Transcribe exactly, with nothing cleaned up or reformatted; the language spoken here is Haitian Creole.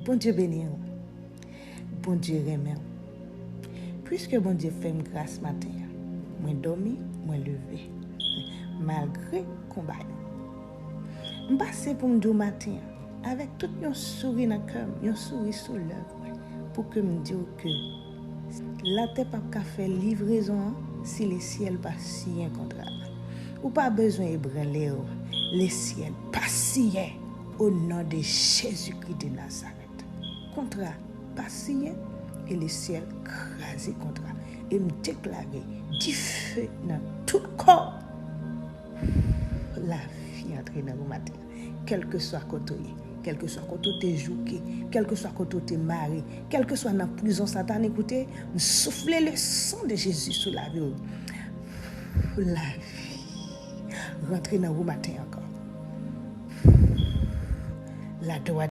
Bondye beni w. Bondye renmen w. Piske Bondye fè m gras maten an, mwen dòmi, mwen leve. Malgre konba yo. M pase pou m di w maten an, avèk tout yon souri nan kè m, yon souri sou lèv mwen, pou ke m di w ke latè p ap ka fè livrezon an si lesyèl pa siyen kontra a. Ou pa bezwen ebranle w, lesyèl pa siyen, o non de Jezikri de Nazarèt. Kontra pa siyen e lesyèl kraze kontra. E m deklare dife nan tout kò. Lavi antre nan ou maten. Kèlkeswa kote w ye, kèlkeswa kote w te jouke, kèlkeswa kote w te mare, kèlkeswa nan prizon satanik ou te ye, m soufle le san de Jezi sou lavi w. Lavi rantre nan ou maten ankò. Ladwa